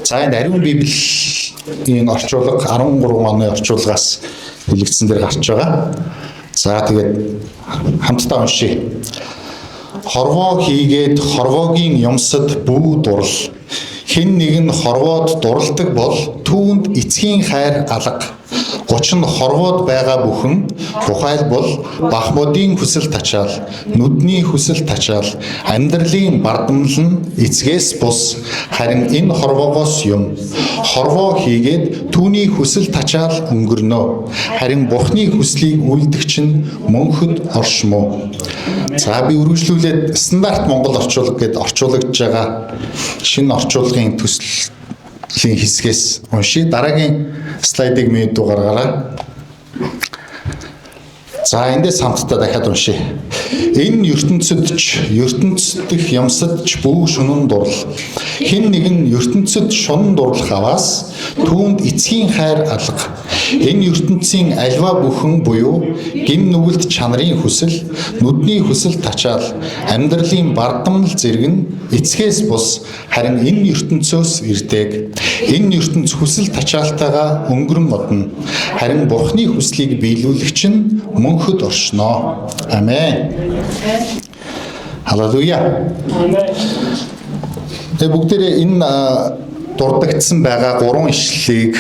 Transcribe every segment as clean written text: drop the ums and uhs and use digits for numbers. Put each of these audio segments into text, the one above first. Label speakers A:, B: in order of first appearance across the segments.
A: За, энэ Ариун Библийн орчуулга 13 оны орчуулгаас хэлэгдсэн дээр гарч байгаа. За, тэгээд хамтдаа уншъя. Хорвоо хийгээд хорвоогийн юмсад бүү дурал. Хэн нэг нь хорвоод дуралдаг бол түүнд эцгийн хайр алга. Учир нь хорвоод байгаа бүхэн, тухайлбал бах модын хүсэл тачаал, нүдний хүсэл тачаал, амьдралын бардамнал нь эцгээс бус, харин энэ хорвоогоос юм. Хорвоо хийгээд түүний хүсэл тачаал өнгөрнө. Харин Бурхны хүслийг үйлдэгч нь мөнхөд оршмоо. За, би үргэлжлүүлээд стандарт Монгол орчуулга гэдээ орчуулагдж байгаа шинэ орчуулгын төслийн хэсгээс уншия. Дараагийн слайдыг mute руу гаргаарай. За, эндээс хамтдаа дахиад уншия. Энэ ертөнцид ч, ертөнц дэх юмсад ч бүү шунан дурал. Хэн нэг нь ертөнцид шунан дурлах аваас түүнд эцгийн хайр алга. Энэ ертөнцийн аливаа бүхэн буюу гэм нүгэлт чанарын хүсэл, нүдний хүсэл тачаал, амьдралын бардамнал зэрэг нь эцгээс бус, харин энэ ертөнцөөс ирдэг. Энэ ертөнц хүсэл тачаалтайгаа өнгөрөн одоно. Харин Бурхны хүслийг биелүүлэгч нь мөнхөд оршноо. Амен. Халелуя. Тэгээ бүгдээрээ энэ дурдагдсан байгаа гурван ишлэлийг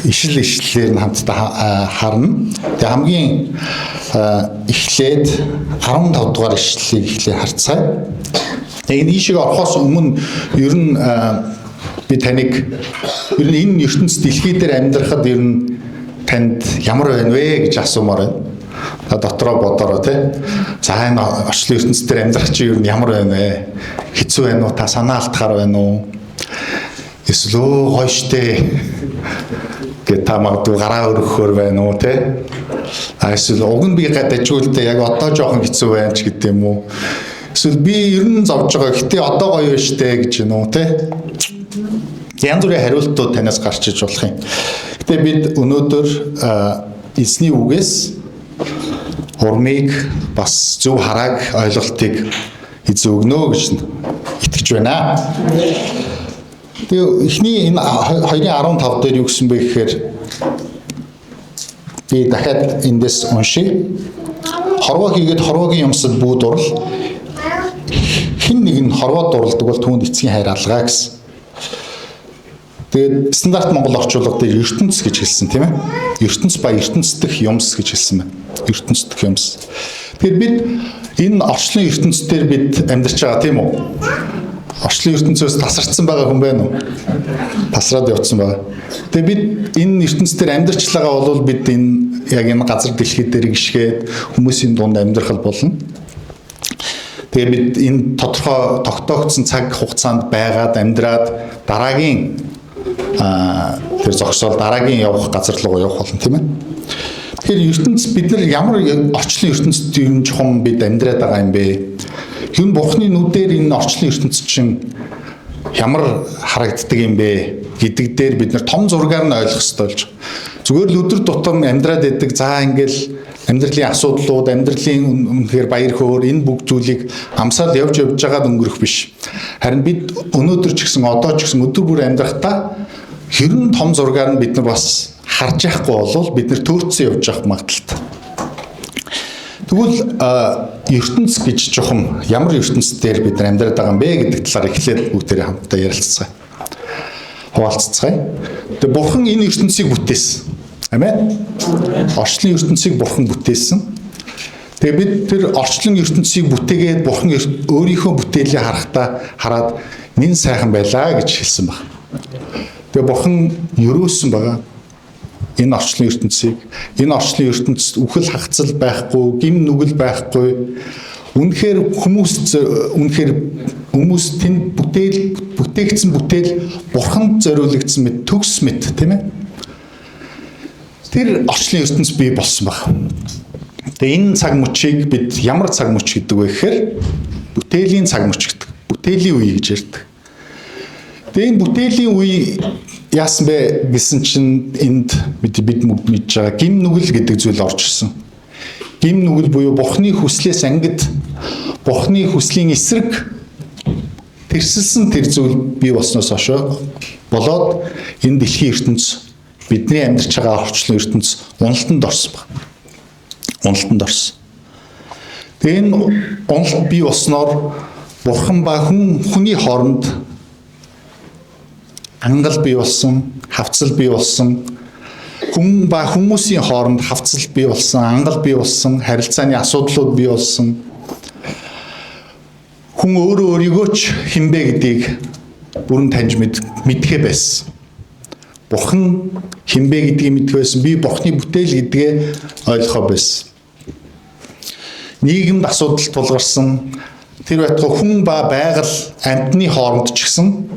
A: ишил ишлэлээр нь хамтдаа харна. Тэгээ хамгийн эхлээд 15 дугаар ишлэлийг эхлээ харцгаая. Тэгээ энэ ийшээ орохоос өмнө ер нь би таныг ер нь энэ ертөнц дэлхий дээр амьдрахад ер нь танд ямар байна вэ гэж асуумаар байна. Та дотроо бодороо, тий. За, энэ орчлон ертөнц дээр амьдрах чи ер нь ямар байна вэ? Хэцүү байна уу? Та санаа алдахаар байна уу? Эсвэл өө гоё штэ гэт та магадгүй гараа өргөхөөр байна уу, тий? А эсвэл уг нь би гадажгүй яг одоо жоохон хэцүү байна ч гэдэг юм уу? Эсвэл би ер нь зовж байгаа. Гэтэ одоо гоё штэ гэж юм уу, тий? Янз бүрийн хариултууд танаас гарч иж болох юм. Гэтэ бид өнөөдөр эзний үгээс урмыг, бас зөв харааг, ойлголтыг эзэн өгнө гэж итгэж байна. Тэгээ эхний энэ 2:15 дээр юу гэсэн бэ гэхээр би дахиад эндээс уншия. Хорвоо хийгээд хорвоогийн юмсад бүү дурал. Хэн нэг нь хорвоо дурладаг бол түүнд эцгийн хайр алгаа гэсэн. Тэгээд стандарт Монгол орчуулга дээр ертөнц гэж хэлсэн, тийм ээ. Ертөнц ба ертөнц дэх юмс гэж хэлсэн байна. Ертөнц дэх юмс. Тэгэхээр бид энэ орчлон ертөнц дээр бид амьдарч байгаа, тийм үү? Орчлон ертөнцөөс тасарчсан байгаа хүн байна уу? Тасраад явцсан байгаа. Тэгээ бид энэ ертөнц дээр амьдарчлаа бол бид энэ яг энэ газар дэлхий дээр гიშгээд хүмүүсийн дунд амьдрах болно. Тэгээ бид энэ тодорхой тогтоогдсон цаг хугацаанд байгаад амьдраад дараагийн тэр зогсоол, дараагийн явах газар руу явах болно, тийм ээ. Тэгэхээр ертөнц, бид нар ямар орчлон ертөнцид юм чухам бид амьдраад байгаа юм бэ? Юу н Бурхны нүдээр энэ орчлон ертөнц чинь ямар харагддаг юм бэ гэдэг дээр бид нар том зургаар нь ойлгох хэрэгтэй болж байгаа. Зүгээр л өдөр тутам амьдраад байдаг. За, ингээл амьдралын асуудлууд, амьдралын үнэхээр баяр хөөр, энэ бүх зүйлийг амсаад явж явж байгаад өнгөрөх биш. Харин бид өнөөдөр ч гэсэн, одоо ч гэсэн өдөр бүр амьдрахдаа хэрэн том зургаар нь бид нар бас харж яахгүй болвол бид нар төөрцөн явж явах магадлалтай. Тэгвэл ертөнц гэж чухам ямар ертөнц дээр бид нар амьдраад байгаа юм бэ гэдэг талаар эхлээд бүгдээрээ хамтдаа ярилцацгаая. Хуваалцацгаая. Тэгээ Бурхан энэ ертөнцийг бүтээсэн. Амен. Орчлон ертөнцийг Бурхан бүтээсэн. Тэгээ бид тэр орчлон ертөнцийг бүтээгээд Бурхан өөрийнхөө бүтээлийг харахтаа хараад нэн сайхан байлаа гэж хэлсэн баг. Тэгээ Бурхан ерөөсөн байгаа энэ орчлон ертөнцийг. Энэ орчлон ертөнцид үхэл хагацал байхгүй, гэм нүгэл байхгүй. Үнэхээр хүмүүс, үнэхээр хүмүүс тэнд бүтээл, бүтээгдсэн бүтээл Бурханд зориулагдсан мэт, төгс мэт, тийм ээ. Тэр орчлон ертөнц бий болсон баг. Тэгээ энэ цаг мөчийг бид ямар цаг мөч гэдэг вэ гэхээр бүтээлийн цаг мөч гэдэг. Бүтээлийн үе гэж ярьдаг. Тэгээ энэ бүтээлийн үе яасан бэ гэсэн чинь энд бид мэдж байгаа гэм нүгэл гэдэг зүйл орж ирсэн. Гэм нүгэл буюу Бурхны хүслээс ангид, Бурхны хүслийн эсрэг тэрсэлсэн тэр зүйл бий болсноос хойш болоод энэ дэлхийн ертөнц, бидний амьдарч байгаа орчлон ертөнц уналтанд орсон баг. Уналтанд орсон. Тэгээ энэ уналт бий болсноор бурхан ба хүн хүний хооронд ангал бий болсон, хавцал бий болсон. Хүн ба хүмүүсийн хооронд хавцал бий болсон, ангал бий болсон, харилцааны асуудлууд бий болсон. Хүн өөрөө өөрийгөө ч хэн бэ гэдгийг бүрэн таньж мэдхээ байсан. Бурхан хэн бэ гэдгийг мэдэх байсан. Би Бурханы бүтээл гэдгээ ойлгохоо байсан. Нийгэмд асуудал тулгарсан. Тэр байтугай хүн ба байгаль амьтны хооронд ч гэсэн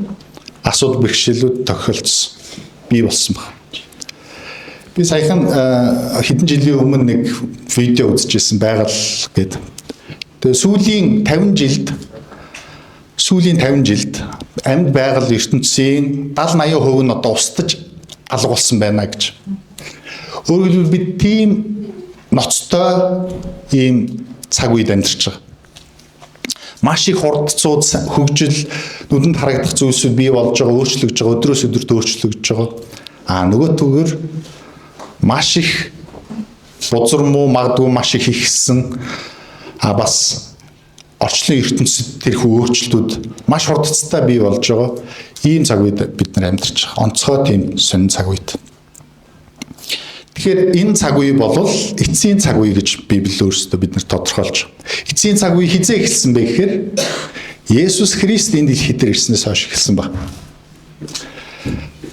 A: асуудал бэрхшээлүүд тохиолдсон. Бий болсон баг. Би саяхан хэдэн жилийн өмнө нэг видео үзчихсэн, байгаль гээд. Тэгээ сүүлийн 50 жилд сүүлийн 50 жилд амьд байгаль ертөнцийн 70 80% нь одоо устдаж алга болсон байна гэж. Өөрөөр хэлбэл бид тийм ноцтой ийм цаг үед амьдарч байгаа. Маш их хурдцууд, хөгжил, нүдэнд харагдах зүйлсүүд бий болж байгаа, өөрчлөгдөж байгаа, өдрөөс өдөрт өөрчлөгдөж байгаа. А нөгөө түгээр маш их бузар муу магадгүй маш их ихсэн, а бас орчлон ертөнцид тэрхүү өөрчлөлтүүд маш хурдцтай бий болж байгаа. Ийм цаг үед бид нар амьдарч байгаа. Онцгой тийм сонин цаг үед. Тэгэхээр энэ цаг үе бол эцсийн цаг үе гэж Библи өөрсдөө бид нар тодорхойлж байгаа. Эцсийн цаг үе хизээ эхэлсэн бэ гэхээр Есүс Христ энэ дэлхий дээр ирснээс хойш эхэлсэн баг.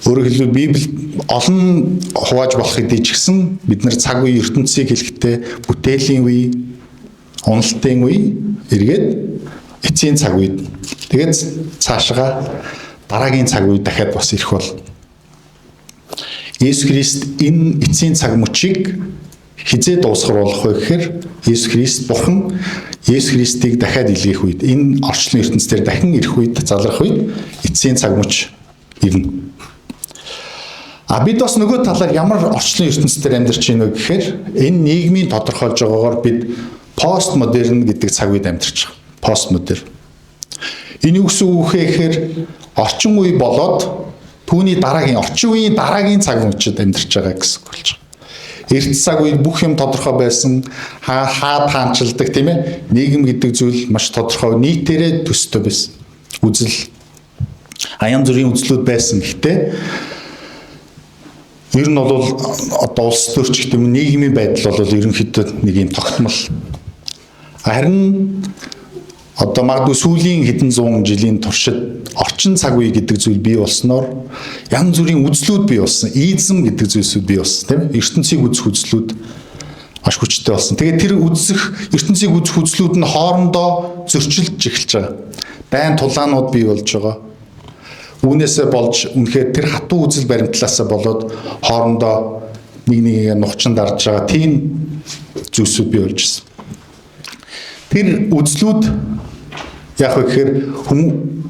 A: Өөрөөр хэлбэл Библи олон хувааж болох хэдий ч гэсэн бид нар цаг үе ертөнцийг хэлэхдээ бүтээлийн үе, уналтын үе, эргээд эцсийн цаг үед, тэгээд цаашгаа дараагийн цаг үе дахиад бас ирэх бол Есүс Христ энэ эцсийн цаг мөчийг хизээ дуусгах болох вэ гэхээр Есүс Христ, Бурхан Есүс Христийг дахиад илгээх үед, энэ орчлон ертөнцийн дахин ирэх үед, залрах үед эцсийн цаг мөч ирнэ. А бид бас нөгөө талаар ямар орчлон ертөнцийн амьдарч байна вэ гэхээр энэ нийгмийн тодорхойлж байгаагаар бид постмодерн гэдэг цаг үед амьдарч байгаа. Постмодерн. Энэ юу гэсэн үг вэ гэхээр орчин үе болоод түүний дараагийн орчин үеийн дараагийн цаг мөчид амьдарч байгаа гэсэн үг болж байгаа. Эрт цаг үед бүх юм тодорхой байсан, хаад хаанчилдаг, тийм ээ. Нийгэм гэдэг зүйл маш тодорхой, нийтээрээ төстэй байсан. Үзэл, янз бүрийн үзлүүд байсан. Гэхдээ ер нь бол одоо улс төрч гэх юм, нийгмийн байдал бол ерөнхийдөө нэг юм тогтмол. Харин одоо магадгүй сүүлийн хэдэн зуун жилийн туршид орчин цаг үе гэдэг зүйл бий болсноор янз бүрийн үзлүүд бий болсон. Изм гэдэг зүйлсүүд бий болсон, тийм ээ. ертөнцийг үзэх үзлүүд маш хүчтэй болсон. Тэгээд тэр үзэх ертөнцийг үзэх үзлүүд нь хоорондоо зөрчилдөж эхэлж байгаа. Байн тулаанууд бий болж байгаа. Үүнээсээ болж үнэхээр тэр хатуу үзэл баримтлаасаа болоод хоорондоо нэг нэгээ нухчин дарж байгаа тийм зүйлсүүд бий болж ирсэн. Тэр үзлүүд яг вэ гэхээр хүмүүс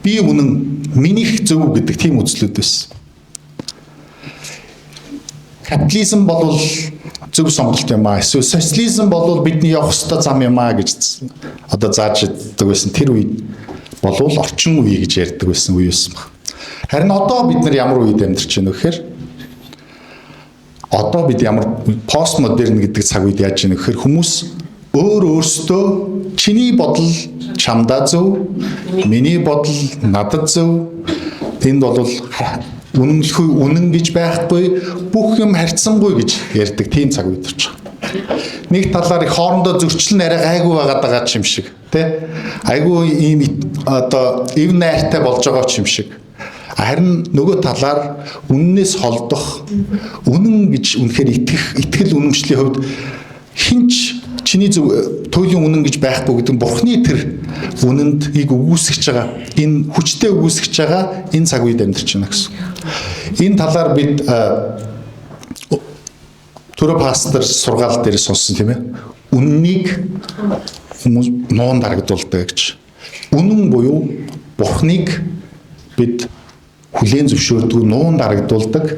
A: би үнэн, минийх зөв гэдэг тийм үзлүүд байсан. Капитализм бол зөв сонголт юм аа. Эсвэл социализм бол бидний явах ёстой зам юм аа гэж одоо зааж яддаг байсан. Тэр үед болвол орчин үе гэж ярьдаг байсан үе байсан баг. Харин одоо бид нар ямар үед амьдарч байна вэ гэхээр одоо бид ямар постмодерн гэдэг цаг үед яаж байна гэхээр хүмүүс өөр өөрсдөө чиний бодол чамдаа зөв, миний бодол надад зөв. Тэнд бол үнэмлэхүй үнэн гэж байхгүй, бүх юм харьцангуй гэж ярьдаг тийм цаг үед орж байгаа. Нэг талаар их хоорондоо зөрчил нь арай гайгүй байгаад байгаа ч юм шиг, тий? Айгүй ийм одоо эв найртай болж байгаа ч юм шиг. Харин нөгөө талаар үннээс холдох, үнэн гэж үнэхээр итгэх, итгэл үнэмшлийн хувьд хинч чиний зөв, туйлын үнэн гэж байхгүй гэдэг нь Бурхны тэр үнэнд ийг үгүйсгэж байгаа, энэ хүчтэй үгүйсгэж байгаа энэ цаг үед амьдарч байна гэсэн. Энэ талаар бид түрүү пастор сургаал дээр сонссон, тийм ээ. Үннийг хүмүүс нуун дарагдуулдаг гэж. Үнэн буюу Бурхныг бид хүлээн зөвшөөрдөг, нуун дарагдуулдаг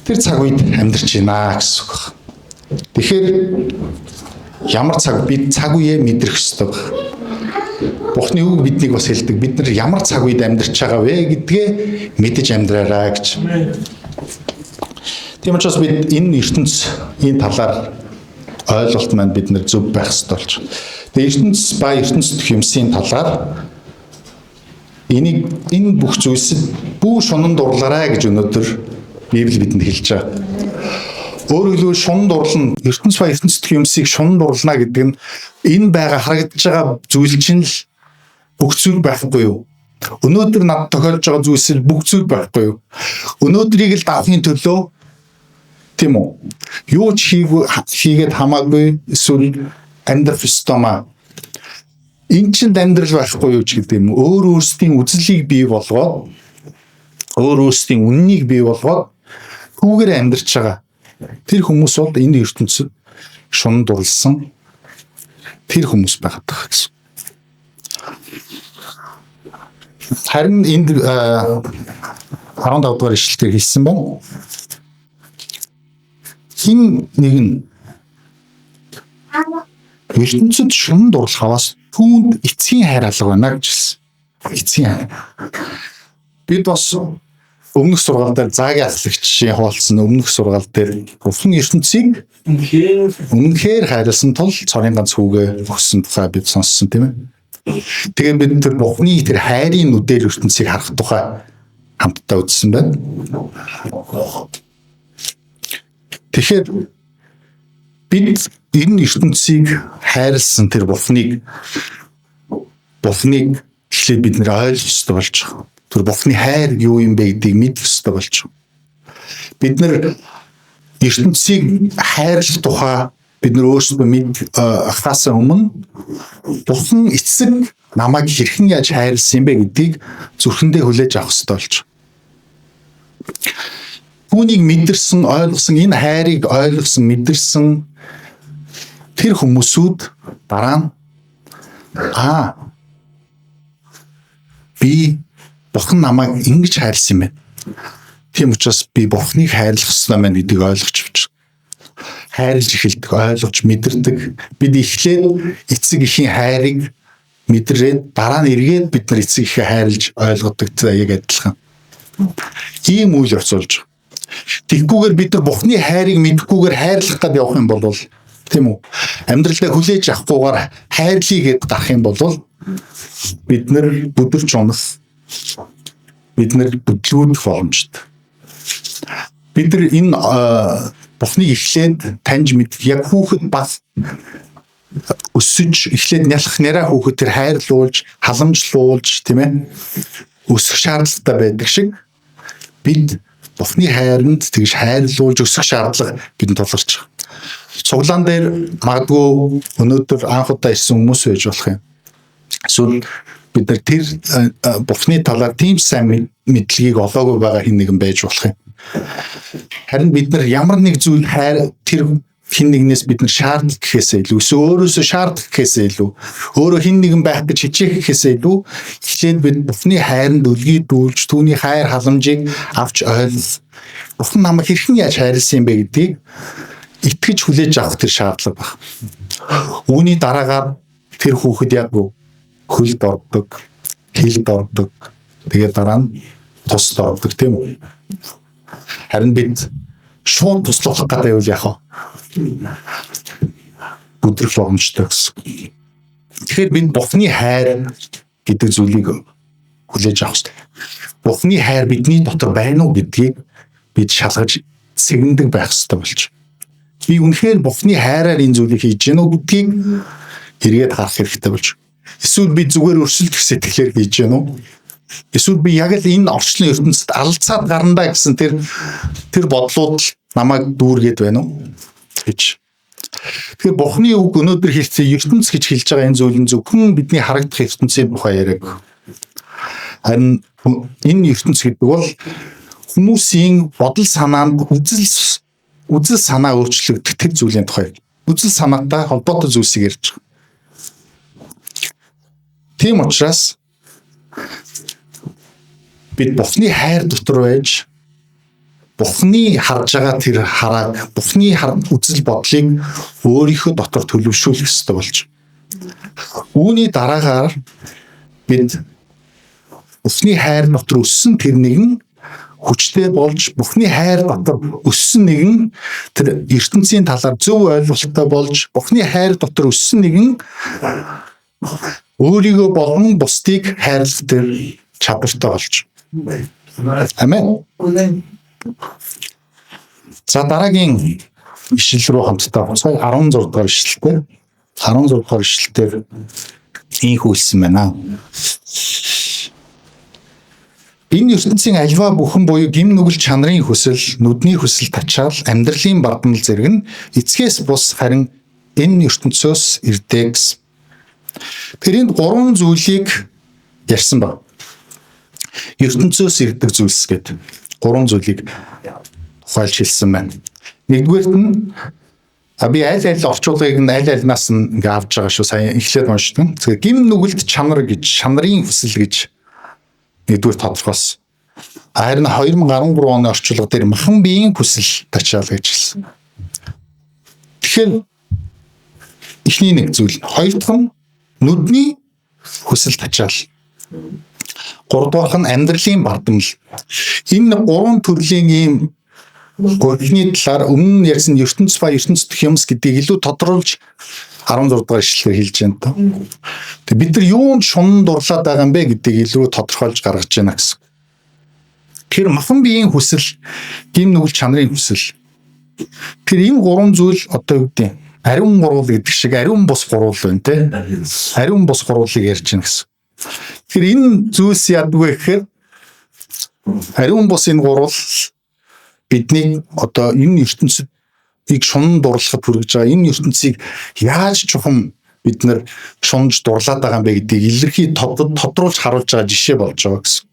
A: тэр цаг үед амьдарч байна гэсэн үг. Тэгэхээр ямар цаг бид цаг үеэ мэдрэх ёстой баг. Бурхны үг биднийг бас хэлдэг. Бид нар ямар цаг үед амьдарч байгаа вэ гэдгээ мэдэж амьдраарай гэж. Тийм учраас бид энэ ертөнц энэ талаар ойлголт маань бид нар зөв байх ёстой болж байна. Тэгээ ертөнц ба ертөнц дэх юмсын талаар энийг энэ бүх зүйлсэд бүү шунан дурлаарай гэж өнөөдөр Библи бидэнд хэлж байгаа. Өөрөөр хэлбэл шунан дурлна, ертөнц ба ертөнц дэх юмсыг шунан дурлана гэдэг нь энэ байгаа харагдаж байгаа зүйл чинь л бүх зүйл байхгүй юу? Өнөөдөр надад тохиолж байгаа зүйлс л бүх зүйл байхгүй юу? Өнөөдрийг л давахын төлөө, тийм үү? Юу ч хийгээд хамаагүй эсвэл амьдрах ёстой маа. Эн чинь амьдрал байхгүй юу ч гэдэг юм. Өөр өөрсдийн үзлийг бий болгоод, өөр өөрсдийн үннийг бий болгоод түүгээр амьдарч байгаа. Тэр хүмүүс бол энэ ертөнцид шунан дурлсан тэр хүмүүс байгаад байгаа гэсэн. Харин энд 15 дугаар ишлэлээр хэлсэн байна. Хин нэг нь ертөнцид шунан дурлахаас түүнд эцгийн хайр алга байна гэж хэлсэн. Эцгийн хайр. Бид бас өмнөх сургаал дээр заагийн ахлагчийн хуваалцсан өмнөх сургаал дээр Бурхан ертөнцийг үнэхээр хайрласан тул цорын ганц хүүгээ өгсөн тухай бид сонссон, тийм ээ. Тэгээ бид тэр Бурханы тэр хайрын нүдээр ертөнцийг харах тухай хамтдаа үзсэн байна. Тэгэхээр бид энэ ертөнцийг хайрлсан тэр Бурханыг эхлээд бид нэр ойлгох ёстой болж байгаа. Тэр Бурханы хайр юу юм бэ гэдгийг мэдэх ёстой болж байгаа. Бид нэр ертөнцийг хайрлах тухай бид нар өөрсдөө мэдхээс өмнө Бурхан эцэг намайг хэрхэн яаж хайрлсан юм бэ гэдгийг зүрхэндээ хүлээж авах ёстой болж байгаа. Түүнийг мэдэрсэн, ойлгосон, энэ хайрыг ойлгосон, мэдэрсэн тэр хүмүүсүүд дараа нь би Бурхан намайг ингэж хайрлсан юм байна. Тийм учраас би Бурханыг хайрлах ёстой байна гэдгийг ойлгож авч хайрлж эхэлдэг, ойлгож мэдэрдэг. Бид эхлээд эцэг эхийн хайрыг мэдрээд дараа нь эргээд бид нар эцэг эхээ хайрлж ойлгодог яг адилхан. Ийм үйл явц болж байгаа. Тэгхгүйгээр бид нар Бурханы хайрыг мэдэхгүйгээр хайрлах гээд явах юм бол, тийм үү? Амьдралдаа хүлээж авахгүйгээр хайрлыг гээд гарах юм бол бид нар бүдэрч унах, бид нар бүдлгүүдэх боломжтой. Бид нар энэ Бурханыг эхлээд таньж мэдэх, яг хүүхэд бас өсөж эхлээд нялх няраа хүүхэд тэр хайрлуулж, халамжлуулж, тийм ээ, өсөх шаардлагатай байдаг шиг бид Бурханы хайранд тэгж хайрлуулж өсөх шаардлага бидэнд тулгарч байгаа. Цуглаан дээр магадгүй өнөөдөр анх удаа ирсэн хүмүүс байж болох юм. Эсвэл бид нар тэр Бурханы талаар тийм сайн мэдлэгийг олоогүй байгаа хэн нэгэн байж болох юм. Харин бид нар ямар нэг зүйл хайр тэр хэн нэгнээс бид нар шаардах гэхээсээ илүү, эсвэл өөрөөсөө шаардах гэхээсээ илүү, өөрөө хэн нэгэн байх гэж хичээх гэхээсээ илүү эхлээд бид Бурханы хайранд өлгийдүүлж, түүний хайр халамжийг авч ойлгох. Бурхан намайг хэрхэн яаж хайрласан юм бэ гэдгийг итгэж хүлээж авах тэр шаардлага баг. Үүний дараагаар тэр хүүхэд яг хөлд ордог, хилд ордог, тэгээ дараа нь тусд ордог, тийм үү? Харин бид шууд туслах гэдэг байвал яах вэ? Бүдрэх боломжтой гэсэн. Тэгэхээр бид Бурханы хайр гэдэг зүйлийг хүлээж авах хэрэгтэй. Бурханы хайр бидний дотор байна уу гэдгийг бид шалгаж цэгэндэг байх хэрэгтэй болж. Би үнэхээр Бурханы хайраар энэ зүйлийг хийж гэнэ үү гэдгийг эргээд харах хэрэгтэй болж. Эсвэл би зүгээр өрсөлдөх сэтгэлээр хийж гэнэ үү? Эсвэл би яг л энэ орчлон ертөнцид алцаад гарна гэсэн тэр бодлууд намайг дүүргээд байна уу гэж. Тэгэхээр Бурхны үг өнөөдөр хэлсэн ертөнц гэж хэлж байгаа энэ зүйл нь зөвхөн бидний харагдах ертөнцийн тухай яриаг. Харин энэ ертөнц гэдэг бол хүмүүсийн бодол санаанд үзэл санаа өөрчлөгдөх тэр зүйлийн тухай. Үзэл санаатай холбоотой зүйлсийг ярьж байгаа. Тийм учраас бид Бурхны хайр дотор байж Бурхны харж байгаа тэр харааг, Бурхны үзэл бодлыг өөрийнхөө дотор төлөвшүүлэх ёстой болж. Үүний дараагаар бид Бурхны хайр дотор өссөн тэр нэгэн хүчтэй болж Бурхны хайр дотор өссөн нэгэн тэр ертөнцийн талаар зөв ойлголттой болж Бурхны хайр дотор өссөн нэгэн өөрийгөө болон бусдыг хайрлах тэр чадвартай болж. Амен. За дараагийн ишлэл рүү хамтдаа буцаая. 16 дугаар ишлэлтэй. 16 дугаар ишлэлээр ийхүү хэлсэн байна. Энэ ертөнцийн альва бүхэн буюу гим нүгэл чанарын хүсэл, нүдний хүсэл тачаал, амьдралын бардамнал зэрэг нь эцгээс бус харин энэ ертөнцөөс ирдэг гэсэн. Тэр энд гурван зүйлийг ярьсан баг. Ертөнцөөс ирдэг зүйлс гэдэг гурван зүйлийг тухайлж хэлсэн байна. Нэгдүгээрт нь би аль аль орчуулгыг нь аль альнаас нь ингээ авч байгаа шүү. Сайн эхлээд уншдаг. Тэгэхээр гим нүгэлт чанар гэж, чанарын хүсэл гэж нэгдүгээр тодорхойлсон. Харин 2013 оны орчуулга дээр махан биеийн хүсэл тачаал гэж хэлсэн. Тэгэхээр эхний нэг зүйл. Хоёр дахь нь нүдний хүсэл тачаал. Гуравдугаарх нь амьдралын бардамнал. Энэ гурван төрлийн ийм гурвны талаар өмнө нь ярьсан ертөнц ба ертөнц дэх юмс гэдгийг илүү тодруулж 16 дугаар ишлэлээр хэлж байна та. Тэг бид нар юунд шунан дурлаад байгаа юм бэ гэдгийг илүү тодорхойлж гаргаж байна гэсэн. Тэр махан биеийн хүсэл, гим нүгэл чанарын хүсэл. Тэр энэ гурван зүйл одоо юу гэдэг ариун гурвал гэдэг шиг ариун бус гурвал байна те. Ариун бус гурвалыг ярьж байна гэсэн. Тэгэхээр энэ зүйлс яадаг вэ гэхээр ариун бус энэ гурвал бидний одоо энэ ертөнцийг шунан дурлахад хүргэж байгаа энэ ертөнцийг яаж чухам бид нар шунаж дурлаад байгаа юм бэ гэдгийг илэрхий тодруулж харуулж байгаа жишээ болж байгаа гэсэн.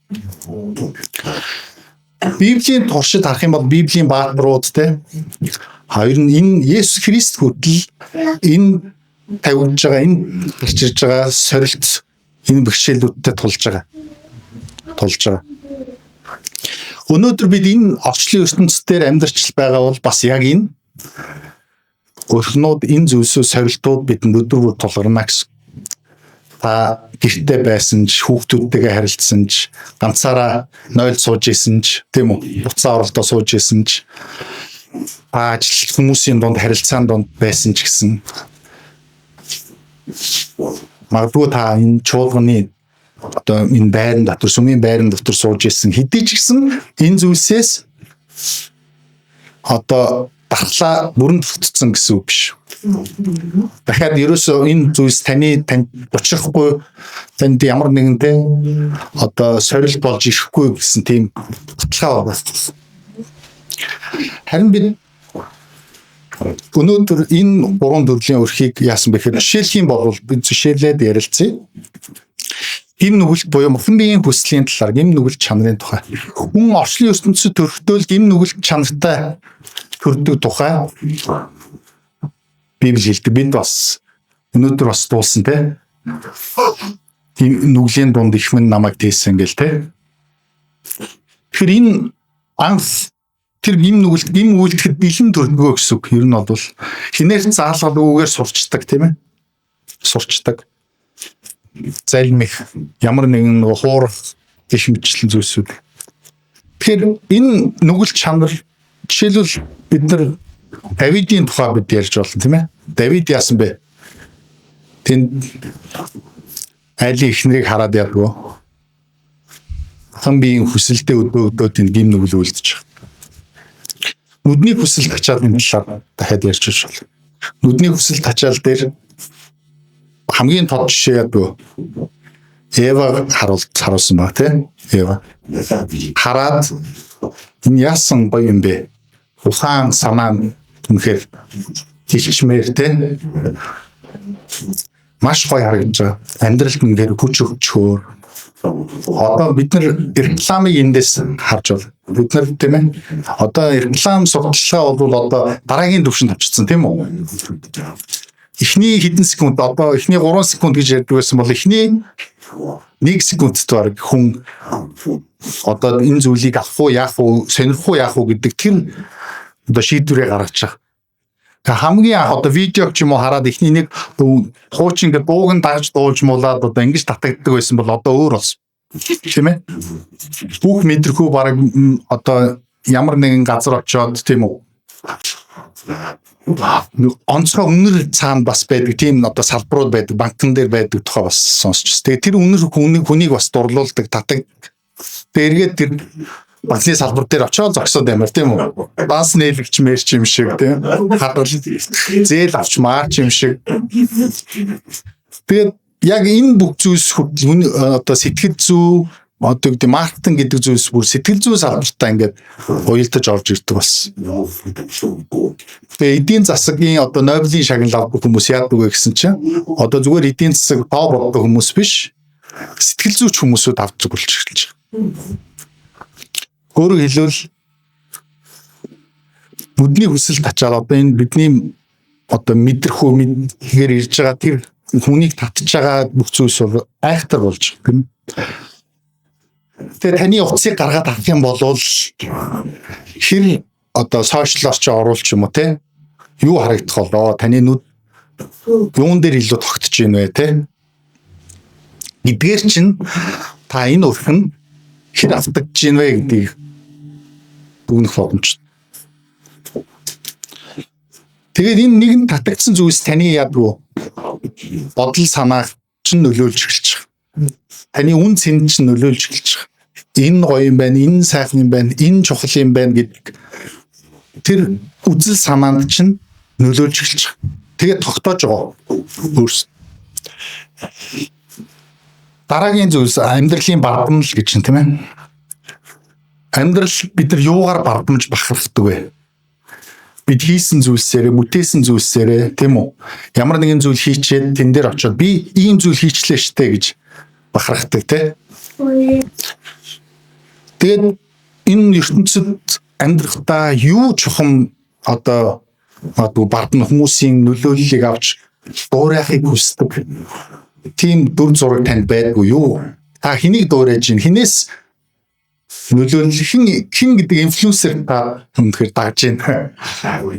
A: Библийн туршид харах юм бол Библийн баатрууд те хоёр нь энэ Есүс Христ хүртэл энэ тавигдж байгаа энэ гарч ирж байгаа сорилт энэ бэрхшээлүүдтэй тулж байгаа. Тулж байгаа. Өнөөдөр бид энэ орчлын ертөнцийн амьдарч байгаа бол бас яг энэ өрхнүүд энэ зүйлсүүд сорилтууд бидэнд өдөр бүр тулгарна гэсэн. Та гэрте байсан ч хүүхдүүдтэйгээ харилцсан ч ганцаараа нойлд сууж исэн ч тийм үү буцаа оролдоо сууж исэн ч та ажил хүмүүсийн дунд харилцаан дунд байсан ч гэсэн магадгүй та энэ чуулганы одоо энэ байран дотор сүмийн байран дотор сууж исэн хэдий ч гэсэн энэ зүйлсээс одоо дархлаа бүрэн тогтцсон гэсэн үг биш. Дахиад ерөөсөө энэ зүйлс таны танд учрахгүй танд ямар нэгэн те одоо сорил болж ирэхгүй гэсэн тийм баталгаа байна. Харин бид өнөөдөр энэ гурван төрлийн өрхийг яасан бэ гэхээр жишээлх юм бол бид жишээлээд ярилцъя. Гим нүгэлт буюу мухан биеийн хүслийн талаар гим нүгэлт чанарын тухай. Хүн орчлын ертөнцид төрөхдөө л гим нүгэлт чанартай төрдөг тухай Библи хэлдэг. Бид бас өнөөдөр бас дуулсан те. Нүглийн дунд их минь намайг тээсэн гэл те. Тэгэхээр энэ анх тэр гим нүгэлт гим үйлдэхэд бэлэн төрдгөө гэсэн үг. Ер нь бол хинээр заалгал үүгээр сурчдаг тийм ээ. Сурчдаг. Залмих ямар нэгэн нөгөө хуурах гэх мэтчлэн зүйлсүүд. Тэгэхээр энэ нүгэл чанар жишээлбэл бид нар Давидын тухай бид ярьж болно тийм ээ. Давид яасан бэ? Тэнд айлын эхнэрийг хараад ядгүй. Хан биеийн хүсэлтэд өдөө тэнд гим нүгэл үлдэж байгаа. Нүдний хүсэл тачаалын талаар дахиад ярьж болно. Нүдний хүсэл тачаал дээр хамгийн тод жишээ ядгүй. Ева харуулсан баг тийм Ева. Хараад энэ яасан гоё юм бэ? Ухаан санаа үнэхээр тийчмээр тийм маш гоё харагдаж байгаа. Амьдралд үнэхээр хүч өгчхөөр. Одоо бид нар рекламыг эндээс харж байна. Бид нар тийм ээ. Одоо реклам сурталчилгаа бол одоо дараагийн түвшинд авчирсан тийм үү? Эхний хэдэн секунд одоо эхний 3 секунд гэж ярьдаг байсан бол эхний 1 секундд баг хүн одоо энэ зүйлийг авах уу яах уу сонирхох уу яах уу гэдэг тэр одоо шийдвэрээ гаргаж байгаа. Хамгийн анх одоо видео ч юм уу хараад эхний нэг хуучин ингээд дууг нь дагаж дуулж муулаад одоо ингэж татагддаг байсан бол одоо өөр болсон. Тийм ээ? Бүх мэдрэхүү баг одоо ямар нэгэн газар очиод, тийм үү? Онцгой үнэр цаана бас байдаг тийм одоо салбарууд байдаг, банкн дээр байдаг тухай бас сонсч. Тэгээ тэр үнэр хүнийг бас дурлуулдаг, татдаг. Тэгээ эргээд тэр банкны салбар дээр очиод зогсоод ямар, тийм үү? Данс нээлэгч мэрч юм шиг, тийм. Хадгал зээл авч маарч юм шиг. Тэгээд яг энэ бүх зүйлс хүртэл одоо сэтгэл зүй, одоо гэдэг маркетинг гэдэг зүйлс бүр сэтгэл зүйн салбартаа ингээд уялдаж орж ирдэг болсон. Тэгээ эдийн засгийн одоо Нобелийн шагнал авдаг хүмүүс яадаг вэ гэсэн чинь одоо зүгээр эдийн засаг тоо боддог хүмүүс биш, сэтгэл зүйч хүмүүсүүд авч болж эхэлж байгаа. Өөрөөр хэлбэл нүдний хүсэл тачаал одоо энэ бидний одоо мэдрэхүү мэдхээр ирж байгаа тэр хүнийг татж байгаа бүх зүйлс бол айхтар болж байгаа юм. Тэгээ таны утсыг гаргаад авах юм бол хэр одоо сошиалор ч оруулч юм уу те, юу харагдах болоо, таны нүд юун дээр илүү тогтож ийн вэ те гэдгээр чинь та энэ өрх нь хэр автагдж ийн вэ гэдгийг дүгнэх боломжтой. Тэгээд энэ нэгэн татагдсан зүйлс таны ядгүй бодол санааг чинь нөлөөлж эхэлж байгаа. Таны үн цэнд чинь нөлөөлж эхэлж байгаа. Энэ гоё юм байна, энэ сайхан юм байна, энэ чухал юм байна гэдэг тэр үзэл санаанд чинь нөлөөлж эхэлж байгаа. Тэгээд тогтоож байгаа өөрс. Дараагийн зүйлс амьдралын бардамнал гэж чинь, тийм ээ. Амьдрал бид нар юугаар бардамж бахархдаг вэ? Бид хийсэн зүйлсээрээ, бүтээсэн зүйлсээрээ, тийм үү? Ямар нэгэн зүйл хийчээд тэн дээр очиод би ийм зүйл хийчлээ штэ гэж бахархдаг, тий? Тэгээд энэ ертөнцид амьдрахдаа юу чухам одоо бардам хүмүүсийн нөлөөллийг авч дуурайхыг хүсдэг тийм дүр зураг танд байдгүй юу? Та хэнийг дуурайж гин? Хинээс нөлөөлөл, хин гэдэг инфлюенсер та үнэхээр дагж байна.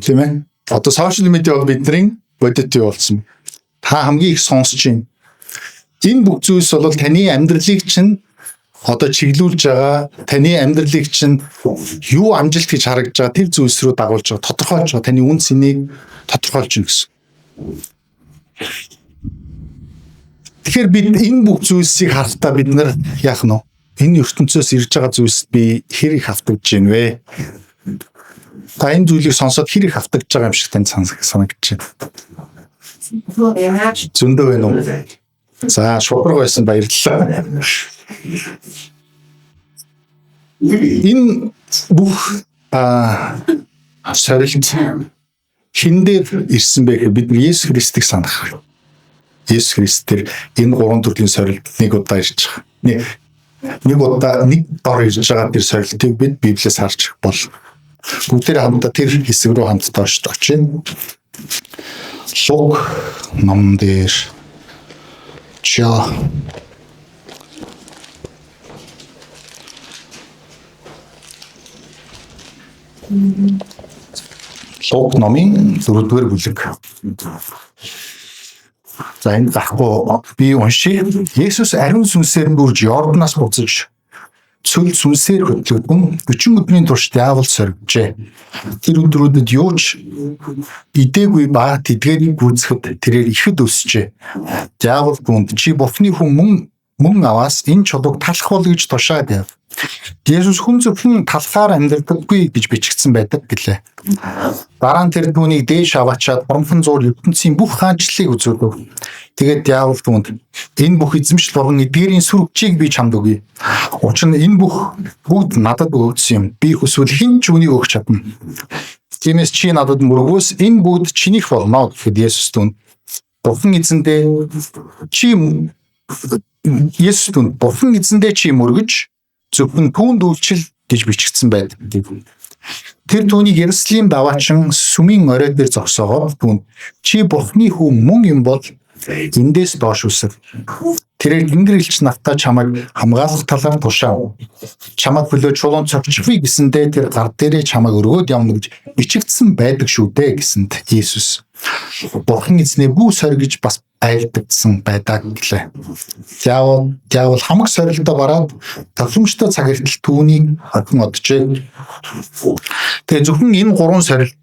A: Тийм ээ? Одоо сошиал медиа бол бидний бодит юу болсон. Та хамгийн их сонсож байна. Энэ бүх зүйлс бол таны амьдралыг чинь одоо чиглүүлж байгаа, таны амьдралыг чинь юу амжилт гэж харагдж байгаа тэр зүйлс рүү дагуулж байгаа, тодорхойлж байгаа, таны үн цэнийг тодорхойлж байна гэсэн. Тэгэхээр бид энэ бүх зүйлсийг харахтаа бид нар яах нь вэ? Энэ ертөнцөөс ирж байгаа зүйлс би хэр их автагдж байна вэ? Та энэ зүйлийг сонсоод хэр их автагдж байгаа юм шиг танд санагдаж байна. Зөндөө байна уу? За, шудраг байсан, баярлалаа. Энэ бүх сорилт хэн дээр ирсэн бэ гэхээр бид Есүс Христийг санах. Есүс Христ тэр энэ гурван төрлийн сорилт нэг удаа ирж байгаа. Нэг удаа нэг дор ирж байгаа тэр сорилтыг бид Библиэс харж бол. Бүгдээр хамтдаа тэр хэсэг рүү хамтдаа очиж. Лук ном дээр Лук номын 4-р бүлэг. За, энэ гарахгүй би уншия. Есүс ариун сүнсээр нь бүрж Йорданаас буцаж цөл сүнсээр хөтлөгдөн 40 өдрийн турш диавол соргижээ. Тэр өдрүүдэд юу ч идээгүй ба тэдгэрийг гүйцэхэд тэрээр ихэд өсжээ. Диавол түүнд чи Бурхны хүн мөн аваас энэ чулууг талах бол гэж тушаад яв. Есүс хүн зөвхөн талхаар амьдрдаггүй гэж бичигдсэн байдаг гэлээ. Дараа нь тэр түүнийг дээш аваачаад хурамхан зуур ертөнцийн бүх хаанчлалыг үзүүлв. Тэгээд диавол түүнд энэ бүх эзэмшил болон эдгээрийн сүр хүчийг би чамд өгье. Учир нь энэ бүх бүгд надад өгөгдсөн юм. Би хүсвэл хэн ч үүнийг өгч чадна. Тиймээс чи надад мөргөөс энэ бүгд чинийх болно гэхэд Есүс түүнд Бурхан эзэндээ чи Есүс түүнд Бурхан эзэндээ чи мөргөж зөвхөн түүнд үйлчил гэж бичигдсэн байдаг. Тэр түүнийг Иерусалимд аваачин сүмийн орой дээр зогсоогоод түүнд чи Бурхны хүү мөн юм бол Эндээс доош үсэр. Тэрээр Тэнгэр элч нартаа чамайг хамгаалах талаар тушаав. Чамайг хөлөө чулуун цогцохгүй гэсэндээ тэр гар дээрээ чамайг өргөөд явна гэж бичигдсэн байдаг шүү дээ гэсэнд Иесус Бурхан эзнээ бүү сорь гэж бас айлдагдсан байдаг гэлээ. Диавол хамаг сорилтоо бараад тохиромжтой цаг эртэл түүнийг орхин оджээ. Тэгээ зөвхөн энэ гурван сорилт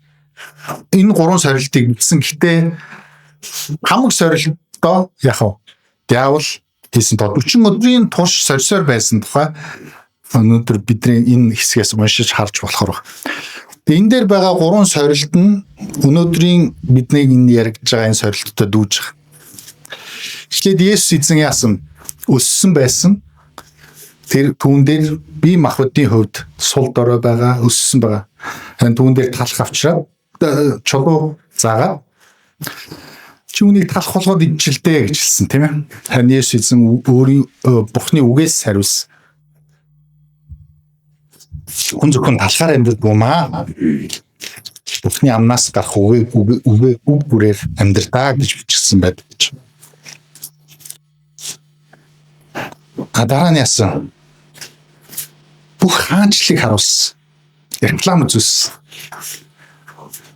A: энэ гурван сорилтыг бичсэн. Гэхдээ хамаг сорилтоо яг нь диавол хийсэн тоо 40 өдрийн турш сорьсоор байсан тухай өнөөдөр бидний энэ хэсгээс уншиж харж болохоор байна. Тэгээ энэ дээр байгаа гурван сорилт нь өнөөдрийн бидний энэ яригдж байгаа энэ сорилттой дүүж байгаа. Эхлээд Есүс эзэн яасан? Өссөн байсан. Тэр түүн дээр бие махбодын хувьд сул дорой байгаа, өссөн байгаа. Харин түүн дээр талах авчраад чулуу заагаад чи үнийг талах болгоод идчихэлдэ гэж хэлсэн, тийм ээ. Харин Есүс эзэн өөрийн Бурхны үгээс хариулсан. Хүн зөвхөн талахаар амьдрдаг юм аа. Бурхны амнаас гарах үгээ үг бүрээр амьдрдаа гэж бичсэн байдаг гэж. А дараа нь яасан? Бүх хаанчлыг харуулсан. Реклам үзүүлсэн.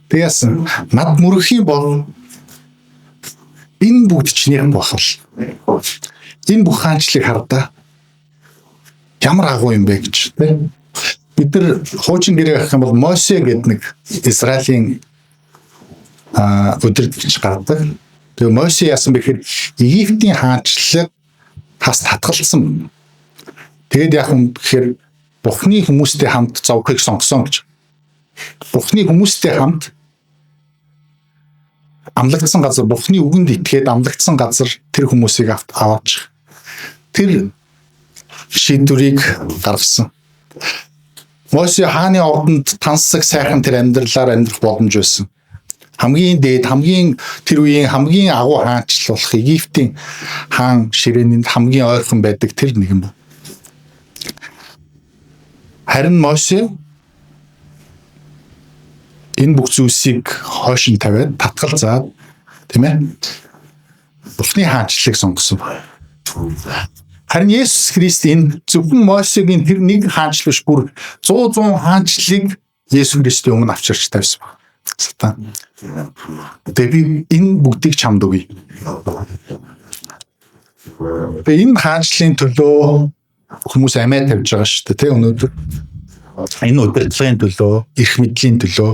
A: Тэг яасан? Над мөрөх юм бол энэ бүгд чинийх болох. Энэ бүх хаанчлыг хардаа. Ямар агуу юм бэ гэж, тийм. Бид нар хуучин гэрээ гарах юм бол Мосе гэдэг нэг Израилийн удирдагч гардаг. Тэгээ Мосе яасан бэ гэхээр Египтийн хаанчлалыг хас татгалцсан. Тэгээд яах юм гэхээр Бурхны хүмүүстэй хамт зовхыг сонгосон гэж. Бурхны хүмүүстэй хамт амлагдсан газар, Бурхны үгэнд итгээд амлагдсан газар тэр хүмүүсийг аваачих. Тэр шийдвэрийг гаргасан. Мосе хааны ордонд тансаг сайхан тэр амьдралаар амьдрах боломж байсан. Хамгийн дээд, хамгийн тэр үеийн хамгийн агуу хаанчл болох Египтийн хаан ширээний хамгийн ойрхон байдаг тэр нэгэн бов. Харин Мосе энэ бүх зүйлсийг хойш нь тавиад татгал заад, тийм ээ, Бурхны хаанчлалыг сонгосон. Харин Есүс Христ энэ зөвхөн Мосегийн тэр нэг хаанчлал биш, бүр 100 хаанчлалыг Есүс Христийн өмнө авчирч тавьсан байна. Сатан. Тэгээ би энэ бүгдийг чамд өгье. Тэгээ энэ хаанчлалын төлөө хүмүүс амиа тавьж байгаа шүү дээ, тэ, өнөөдөр. Энэ удирдлагын төлөө, эрх мэдлийн төлөө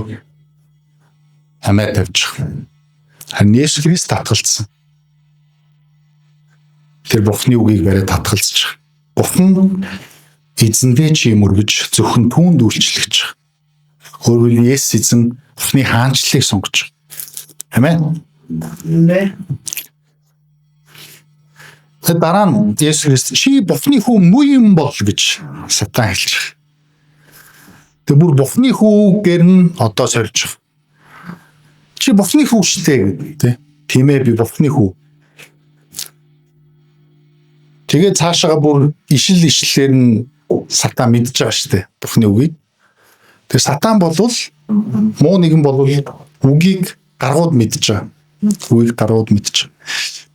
A: амиа тавьж байгаа. Харин Есүс Христ татгалцсан. Тэр Бурхны үгийг бариад татгалзаж. Бурхан эзэндээ чи мөргөж зөвхөн түүнд үйлчлэгч. Өөрөөр Есүс эзэн Бурхны хаанчлалыг сонгож. Амен. Тэр дараа нь Есүс Христ чи Бурхны хүү муу юм бол гэж сатан хэлж байгаа. Тэр бүр Бурхны хүүгээр нь одоо сорж байгаа. Чи Бурхны хүү шүү дээ гэдэг, тий. Тийм ээ, би Бурхны хүү. Тэгээ цаашаага бүр ишил ишлэлээр нь сатан мэдж байгаа шүү дээ Бурхны үгийг. Тэр сатан болвол муу нэгэн болвол үгийг гаргууд мэдж байгаа. Үгийг гаргууд мэдж байгаа.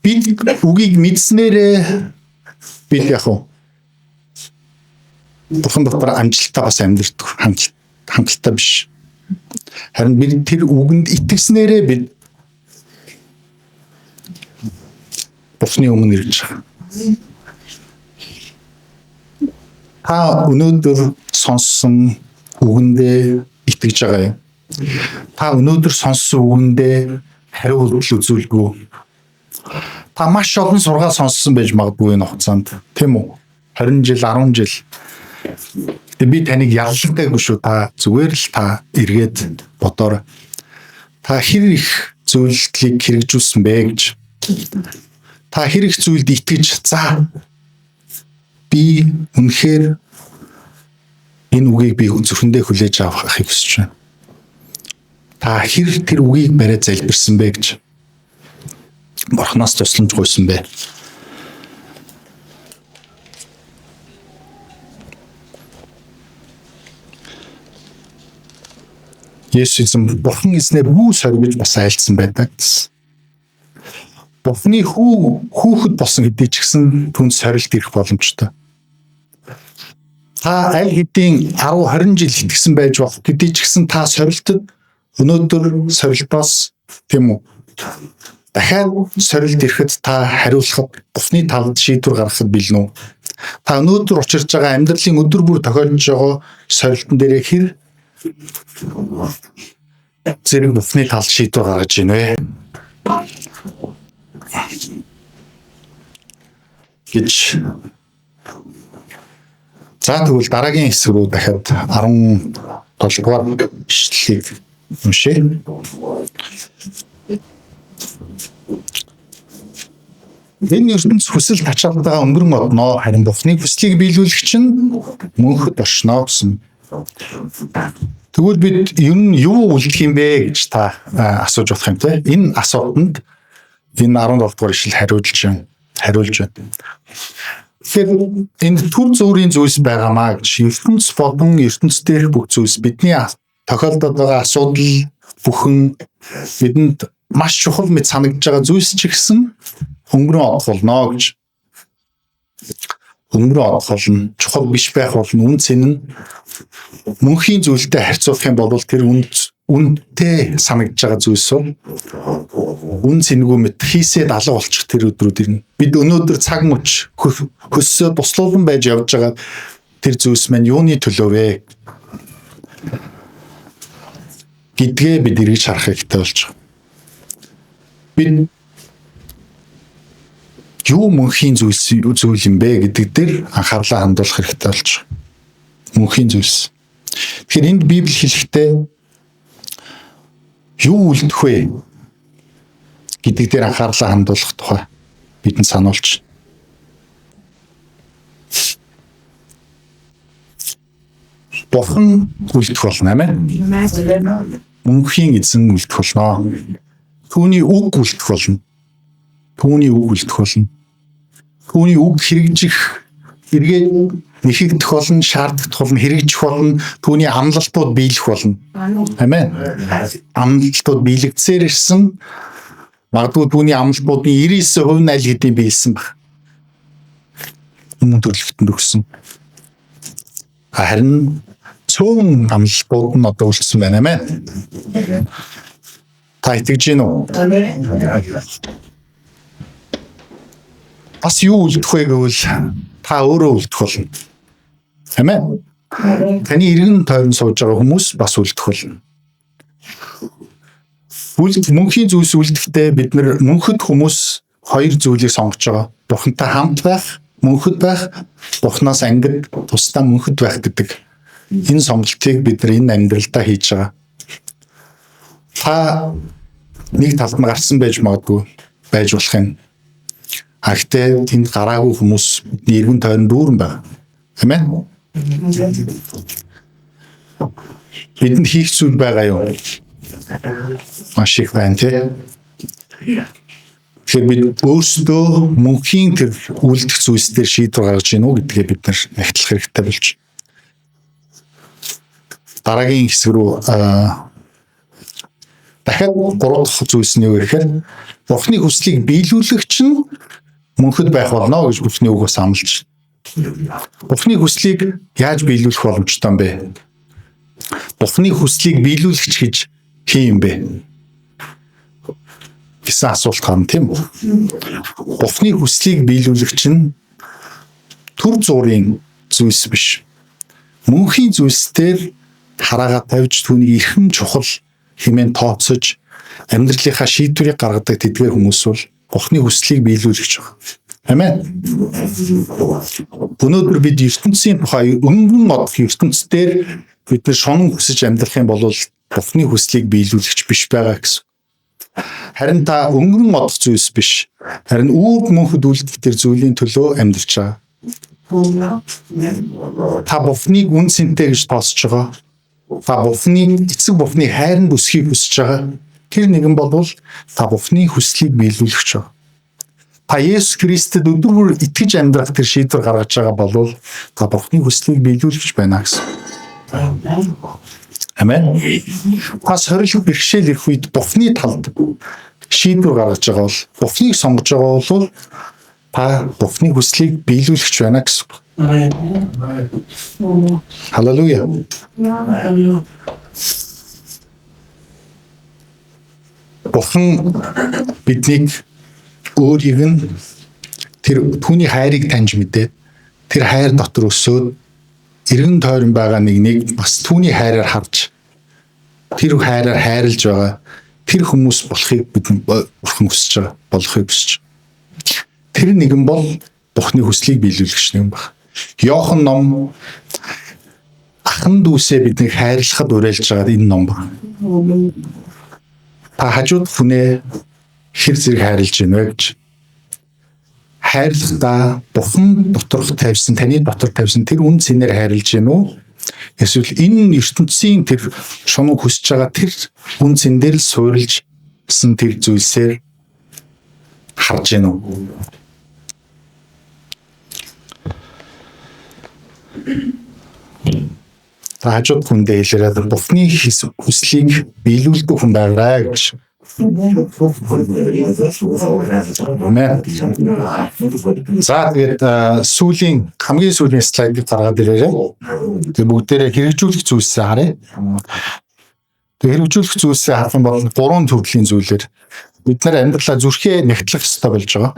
A: Бид үгийг мэдснээрээ бид яг уу Бурхан дотор амжилттай бас амьдрдаг, хангалттай биш. Харин бид тэр үгэнд итгэснээрээ бид Бурхны өмнө ирж байгаа. Та өнөөдөр сонссон үгэндээ итгэж байгаа юм. Та өнөөдөр сонссон үгэндээ хариу үйлдэл үзүүлгүй. Та маш олон сургаал сонссон байж магадгүй энэ хугацаанд, тийм үү? 20 жил, 10 жил. Тэгээ би таныг яллагдаагүй шүү. Та зүгээр л та эргээд бодоорой. Та хэр их зүйлдлийг хэрэгжүүлсэн бэ гэж. Та хэр их зүйлд итгэж, за би үнэхээр энэ үгийг би зүрхэндээ хүлээж авахыг хүсэж байна. Та хэр тэр үгийг бариад залбирсан бэ гэж. Бурханаас тусламж гуйсан бэ. Есүс эзэн Бурхан эзнээ бүү сорь гэж бас айлдсан байдаг гэсэн. Бурхны хүүхэд болсон хэдий ч гэсэн түнд сорилт ирэх боломжтой. Та аль хэдийн 10 20 жил итгэсэн байж болох хэдий ч гэсэн та сорилтод өнөөдөр сорилтоос, тийм үү, дахиад сорилт ирэхэд та хариулахад, Бурхны талд шийдвэр гаргахад бэлэн үү? Та өнөөдөр учирч байгаа амьдралын өдөр бүр тохиолдож байгаа сорилтон дээрээ хэр зэрэг Бурхны талд шийдвэр гаргаж байна вэ гэж. За, тэгвэл дараагийн хэсэг рүү дахиад 17 дугаар ишлэлийг уншъя. Энэ ертөнц хүсэл тачаалтайгаа өнгөрөн одноо, харин Бурхны хүслийг биелүүлэгч нь мөнхөд оршино гэсэн. Тэгвэл бид ер нь юу үлдэх юм бэ гэж та асууж болох юм, те. Энэ асуултанд энэ 17 дугаар ишлэл хариулж байна. Хариулж байна. Тэгэхээр энэ түр зуурын зүйлс байгаамаа гэж, ертөнц болон ертөнц дээрх бүх зүйлс, бидний тохиолдоод байгаа асуудал бүхэн, бидэнд маш чухал мэт санагдаж байгаа зүйлс ч гэсэн өнгөрөн одох болно гэж. Өнгөрөн одох болно. Чухал биш байх болно. Үнэ цэн нь мөнхийн зүйлтэй харьцуулах юм бол тэр үнэтэй санагдаж байгаа зүйлс бол үнэ цэнгүй мэт хийсээд алга болчих тэр өдрүүд ирнэ. Бид өнөөдөр цаг мөч хөссөө туслуулан байж явж байгаа тэр зүйлс маань юуны төлөө вэ гэдгээ бид эргэж харах хэрэгтэй болж байгаа. Бид юу мөнхийн зүйл юм бэ гэдэг дээр анхаарлаа хандуулах хэрэгтэй болж байгаа. Мөнхийн зүйлс. Тэгэхээр энд Библи хэлэхдээ юу үлдэх вэ гэдэг дээр анхаарлаа хандуулах тухай бидэнд сануулж. Бурхан үлдэх болно, амин. Мөнхийн эзэн үлдэх болно. Түүний үг үлдэх болно. Түүний үг үлдэх болно. Түүний үг хэрэгжих, эргээд нэхэгдэх болно, шаардах болно, хэрэгжих болно, түүний амлалтууд биелэх болно. Амен. Амлалтууд биелэгдсээр ирсэн. Магадгүй түүний амлалтуудын 99% нь аль хэдийн биелсэн баг. Өмнө төрөлхтөнд өгсөн. Харин цөөн амлалтууд нь одоо үлдсэн байна, амен. Та итгэж гин үү? Бас юу үлдэх вэ гэвэл та өөрөө үлдэх болно. Амен. Таны эргэн тойрон сууж байгаа хүмүүс бас үлдэх болно. Мөнхийн зүйлс үлдэхдээ бид нар мөнхөд хүмүүс хоёр зүйлийг сонгож байгаа. Бурхантай хамт байх, мөнхөд байх, Бурханаас ангид тусдаа мөнхөд байх гэдэг. Энэ сонголтыг бид нар энэ амьдралдаа хийж байгаа. Та нэг талд нь гарсан байж магадгүй, байж болох юм. А гэхдээ тэнд гараагүй хүмүүс бидний эргэн тойрон дүүрэн байгаа. Амен. Бидэнд хийх зүйл байгаа юу? Маш их байна, тий. Тэгэхээр бид өөрсдөө мөнхийн тэр үлдэх зүйлс дээр шийдвэр гаргаж гин үү гэдгээ бид нар нэгтлэх хэрэгтэй болж. Дараагийн хэсэг рүү дахиад гурав дахь зүйлс нь юу гэхээр Бурхны хүслийг биелүүлэгч нь мөнхөд байх болно гэж Бурхны үгээс амлаж. Бурхны хүслийг яаж биелүүлэх боломжтой юм бэ? Бурхны хүслийг биелүүлэгч гэж хин юм бэ гэсэн асуулт гарна, тийм үү? Бурхны хүслийг биелүүлэгч нь түр зуурын зүйлс биш. Мөнхийн зүйлс дээр хараагаа тавьж түүний эрхэм чухал хэмээн тооцож амьдралынхаа шийдвэрийг гаргадаг тэдгээр хүмүүс бол Бурхны хүслийг биелүүлэгч байна. Амен. Өнөөдөр бид ертөнцийн тухай өнгөн одох ертөнц дээр бид нар шунан хүсэж амьдрах юм бол Бурхны хүслийг биелүүлэгч биш байгаа гэсэн. Харин та өнгөрөн одох зүйлс биш. Харин үүрэг мөнхөд үлдэх тэр зүйлийн төлөө амьдарч байгаа. Та Бурхныг үн цэнтэй гэж тооцож байгаа. Та Бурхныг, эцэг Бурхныг хайранд өсөхийг хүсэж байгаа. Тэр нэгэн болвол та Бурхны хүслийг биелүүлэгч байгаа. Та Есүс Христэд өдөр бүр итгэж амьдрах тэр шийдвэр гаргаж байгаа болвол та Бурхны хүслийг биелүүлэгч байна гэсэн. Амен. Та сорилт бэрхшээл ирэх үед Бурхны талд шийдвэр гаргаж байгаа бол Бурхныг сонгож байгаа бол та Бурхны хүслийг биелүүлэгч байна гэсэн үг. Халелуя. Бурхан биднийг өөрийг нь тэр түүний хайрыг таньж мэдээд тэр хайр дотор өсөөд эргэн тойрон байгаа нэгнийг бас түүний хайраар харж тэр хайраар хайрлж байгаа тэр хүмүүс болохыг бид Бурхан хүсэж байгаа, болохыг хүсэж байгаа. Тэр нэгэн бол Бурханы хүслийг биелүүлэгч нэгэн баг. Иохан ном ахан дүүсээ биднийг хайрлахад уриалж байгаа энэ ном баг. Та хажууд хүнээ хэр зэрэг хайрлаж байна вэ гэж. Хайрлахдаа Бурхан доторх тавьсан, таны дотор тавьсан тэр үн цэнээр хайрлаж байна уу? Эсвэл энэ ертөнцийн тэр шунуу хүсэж байгаа тэр үн цэн дээр л суурилжсэн тэр зүйлсээр харж байна уу? Та хажууд хүндээ хэлээрээ Бурхны хүслийг биелүүлдэг хүн байгаарай гэж. Амен. За тэгээд сүүлийн хамгийн сүүлийн слайдыг гаргаад ирээрэй. Тэгээд бүгдээрээ хэрэгжүүлэх зүйлсээ харъя. Тэгээд хэрэгжүүлэх зүйлсээ харах юм бол гурван төрлийн зүйлээр бид нар амьдралаа зүрхээ нэгтлэх ёстой болж байгаа.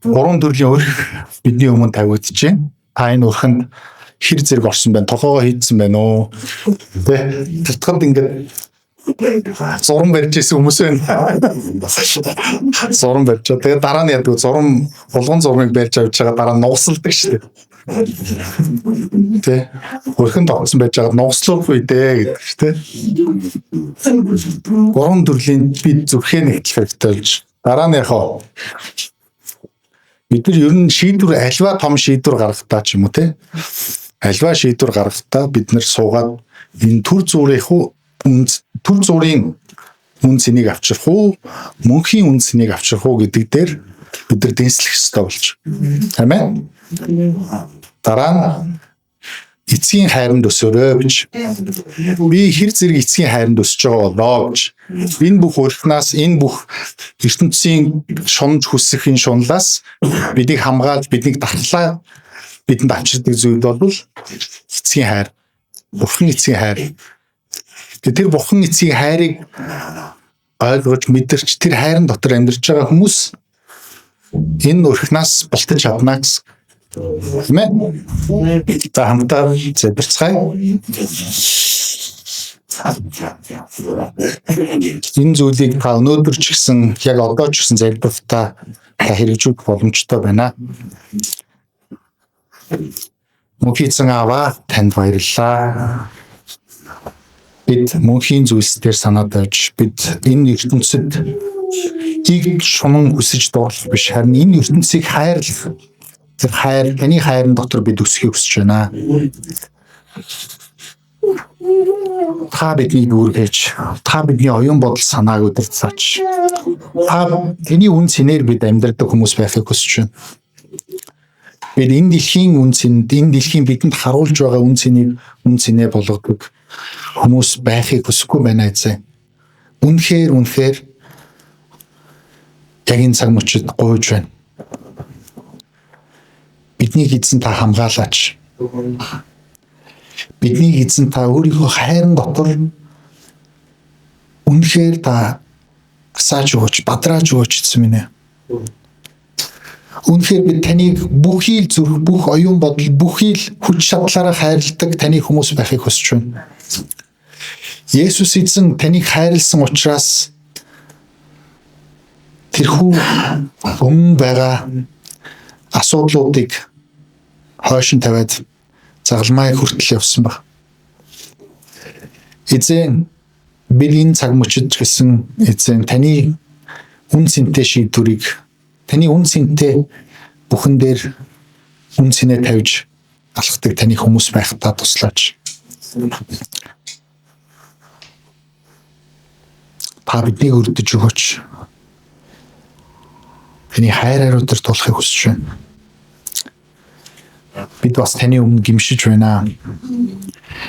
A: Гурван төрлийн өрх бидний өмнө тавигдаж байна. Та энэ өрхөнд хэр зэрэг орсон байна? Толгоогоо хийдсэн байна уу? Тэ татхад ингээд зурам барьж исэн хүмүүс байна. Зурам барьж. Тэгээд дараа нь яадаг зурам булган зурмыг барьж авч байгаа дараа нь нугасалдаг шүү дээ. Тэ өрхөнд орсон байж байгаа нугаслаггүй дээ гэдэг шүү дээ. Гурван төрлийн бид зүрхээ нэгтлэх хэрэгтэй болж. Дараа нь яг хаа бид нар ер нь шийдвэр альва том шийдвэр гаргахтаа ч юм уу те альва шийдвэр гаргахтаа бид нар суугаад энэ төр зүрийн төр зүрийн үн цэнийг авчрах уу, мөнхийн үн цэнийг авчрах уу гэдэг дээр бид нар дэнслэх ёстой болж. Амен. Дараа нь эцгийн хайранд өсөөрэй гэж. Би хэр зэрэг эцгийн хайранд өсөж байгаа болоо гэж. Энэ бүх өрхнаас, энэ бүх ертөнцийн шунж хүсэх энэ шунлаас биднийг хамгаалж, биднийг дархлаа бидэнд авчирдаг зүйл бол эцгийн хайр. Бурхан эцгийн хайр. Тэр бурхан эцгийн хайрыг ойлгож мэдэрч тэр хайрын дотор амьдарч байгаа хүмүүс энэ өрхнаас болтож чадна гэсэн. Тийм ээ? За хамтдаа залбирцгаая. Энэ зүйлийг та өнөөдөр ч гэсэн яг одоо ч гэсэн залбирахдаа та хэрэгжүүлэх боломжтой байна. Мөнхийн эзэн Аава, танд баярлалаа. Бид мөнхийн зүйлс дээр санаа тавьж бид энэ ертөнцид ийг шунан хүсэж дуурлах биш харин энэ ертөнцийг хайрлах тэр хайр, таны хайрын дотор бид өсөхийг хүсэж байна. Та биднийг дүүргэж, та бидний оюун бодол санааг удирдлаач. Та таны үн цэнээр бид амьдардаг хүмүүс байхыг хүсэж байна. Бид энэ дэлхийн үн цэнд, энэ дэлхийн бидэнд харуулж байгаа үн цэнийг үн цэнэ болгодог хүмүүс байхыг хүсэхгүй байна эзэн. Үнэхээр үнэхээр яг энэ цаг мөчид гуйж байна. Биднийг эзэн та хамгаалаач. Биднийг эзэн та өөрийнхөө хайрын дотор үнэхээр та асааж өгөөч, бадрааж өгөөч гэсэн минь ээ. Үнэхээр бид таныг бүхий л зүрх, бүх оюун бодол, бүхий л хүч чадлаараа хайрладаг таны хүмүүс байхыг хүсэж байна. Есүс эзэн таныг хайрлсан учраас тэрхүү өмнө байгаа асуудлуудыг хойш нь тавиад загалмай хүртэл явсан баг. Эзэн бид энэ цаг мөчид гэсэн эзэн таны үн цэнтэй шийдвэрийг таны үн цэнтэй бүхэн дээр үн цэнэ тавьж алхдаг таны хүмүүс байхдаа туслаач. Та биднийг өрдөж өгөөч. Таны хайраар өдөр тулахыг хүсэж байна. Бид бас таны өмнө гимшиж байна.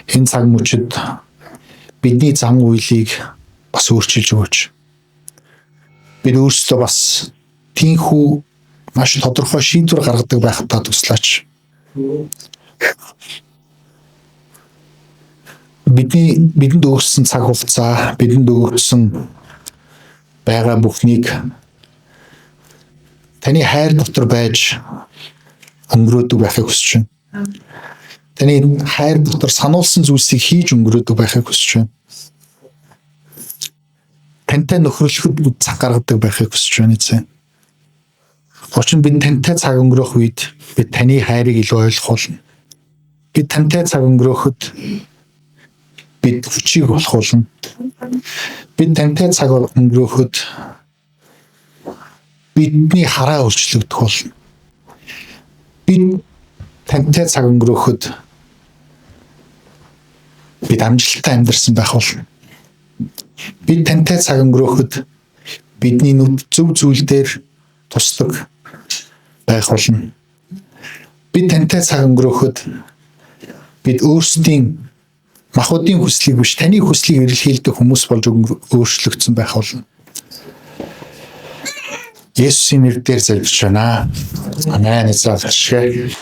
A: Энэ цаг мөчид бидний зан үйлийг бас өөрчилж өгөөч. Бид өөрсдөө бас тийхүү маш тодорхой шийдвэр гаргадаг байхад та туслаач. Бидэнд өгсөн цаг хугацаа, бидэнд өгсөн байгаа бүхнийг таны хайр дотор байж өнгөрөөдөг байхыг хүсэж байна. Таны хайр дотор сануулсан зүйлсийг хийж өнгөрөөдөг байхыг хүсэж байна. Тантай нөхөрлөхөд бид цаг гаргадаг байхыг хүсэж байна, эзэн. Учир нь бид тантай цаг өнгөрөөх үед бид таны хайрыг илүү ойлгох болно. Бид тантай цаг өнгөрөөхөд бид хүчийг олох болно. Бид тантай цаг өнгөрөөхөд бидний хараа өөрчлөгдөх болно. Бид тантай цаг өнгөрөөхөд бид амжилттай амьдарсан байх болно. Бид тантай цаг өнгөрөөхөд бидний нүд зөв зүйл дээр тусдаг байх болно. Бид тантай цаг өнгөрөөхөд бид өөрсдийн махбодын хүслийг биш, таны хүслийг эрэлхийлдэг хүмүүс болж өөрчлөгдсөн байх болно. Есүсийн нэрээр залбирч байна. Амен. Эзэн ашиг.